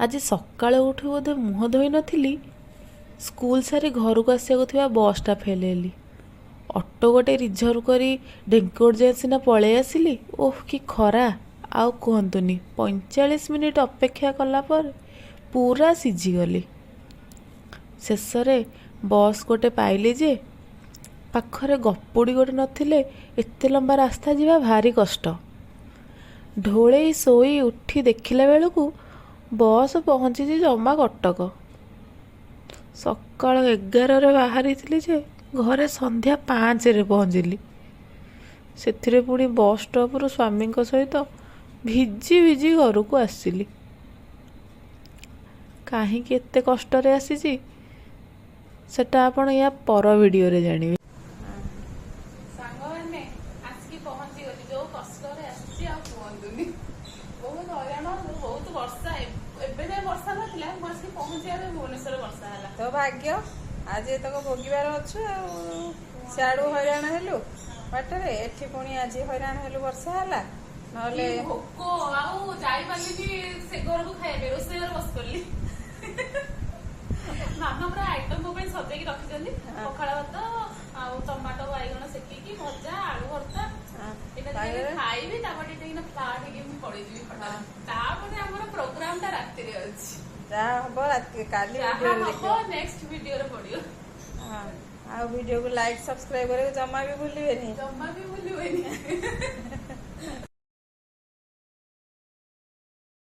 ଆଜି ସକାଳୁ ଉଠି ବୋଧେ ମୁହଁ ଧୋଇ ନଥିଲି। ସ୍କୁଲ ସାରି ଘରକୁ ଆସିବାକୁ ଥିବା ବସ୍ଟା ଫେଲ୍ ହେଲି। ଅଟୋ ଗୋଟେ ରିଜର୍ଭ କରି ଢେଙ୍କିକୋଟ ଯାଏଁ ସିନା ପଳେଇ ଆସିଲି। ଓଃ କି ଖରା, ଆଉ କୁହନ୍ତୁନି। 45 ମିନିଟ୍ ଅପେକ୍ଷା କଲା ପରେ ପୁରା ସିଝିଗଲି। ଶେଷରେ ବସ୍ ଗୋଟେ ପାଇଲି ଯେ ପାଖରେ ଗପୁଡ଼ି ଗୋଟେ ନଥିଲେ ଏତେ ଲମ୍ବା ରାସ୍ତା ଯିବା ଭାରି କଷ୍ଟ। ଢୋଳେଇ ଶୋଇ ଉଠି ଦେଖିଲା ବେଳକୁ ବସ୍ ପହଞ୍ଚିଛି ଜମା କଟକ। ସକାଳ 11ରେ ବାହାରିଥିଲି ଯେ ଘରେ ସନ୍ଧ୍ୟା 5ରେ ପହଞ୍ଚିଲି। ସେଥିରେ ପୁଣି ବସ୍ ଷ୍ଟପ୍ରୁ ସ୍ୱାମୀଙ୍କ ସହିତ ଭିଜି ଭିଜି ଘରକୁ ଆସିଲି। କାହିଁକି ଏତେ କଷ୍ଟରେ ଆସିଛି, ସେଟା ଆପଣ ୟା ପର ଭିଡ଼ିଓରେ ଜାଣିବେ। ସାଙ୍ଗମାନେ, ଆସିକି ପହଞ୍ଚିଗଲି। ଯୋଉ କଷ୍ଟରେ ଆସିଛି ଆଉ କୁହନ୍ତୁନି, ବହୁତ ହଇରାଣ, ବହୁତ ବର୍ଷା। ଏବେ ଯାଏ ବର୍ଷା ନଥିଲା, ମୁଁ ଆସିକି ପହଞ୍ଚିବା ଭୁବନେଶ୍ୱର ବର୍ଷା ହେଲା। ତୋ ଭାଗ୍ୟ, ଆଜି ଏତକ ଭୋଗିବାର ଅଛୁ। ଆଉ ସିଆଡୁ ହଇରାଣ ହେଲୁ ବାଟରେ, ଏଠି ପୁଣି ଆଜି ହଇରାଣ ହେଲୁ, ବର୍ଷା ହେଲା। ନହେଲେ କି ଭୋକ, ଆଉ ଯାଇପାରିଲିନି ସେ ଘରକୁ ଖାଇବା ପାଇଁ, ରୋଷେଇ ଘରେ ବସି ପଡିଲି। ମାମା ପୁରା ଆଇଟମ ମୋ ପାଇଁ ସଜେଇକି ରଖିଛନ୍ତି, ପଖାଳ ଭାତ ଆଉ ଟମାଟୋ ବାଇଗଣ ସେକିକି ଭଜା, ଆଳୁ ଭର୍ତ୍ତା। ଏଇଟା ଟିକେ ଖାଇବି, ତାପରେ ଟିକେ ଯାଇକିନା ଫ୍ଲାଟ ହେଇକି ମୁଁ ପଳେଇଯିବି ଖଟରେ। ତାପରେ ଆମର ପ୍ରୋଗ୍ରାମ ଟା ରାତିରେ ଅଛି। ଯାହା ହବ ରାତି କାଲି ଯାହା ଭିଡିଓରେ ହବ ଦେଖିବ। ନେକ୍ସଟ ଭିଡିଓରେ ପଡିବ। ହଁ, ଆଉ ଭିଡିଓକୁ ଲାଇକ୍ ସବସ୍କ୍ରାଇବ କରିବାକୁ ଜମା ବି ଭୁଲିବେନି। ଜମା ବି ଭୁଲିବେନି।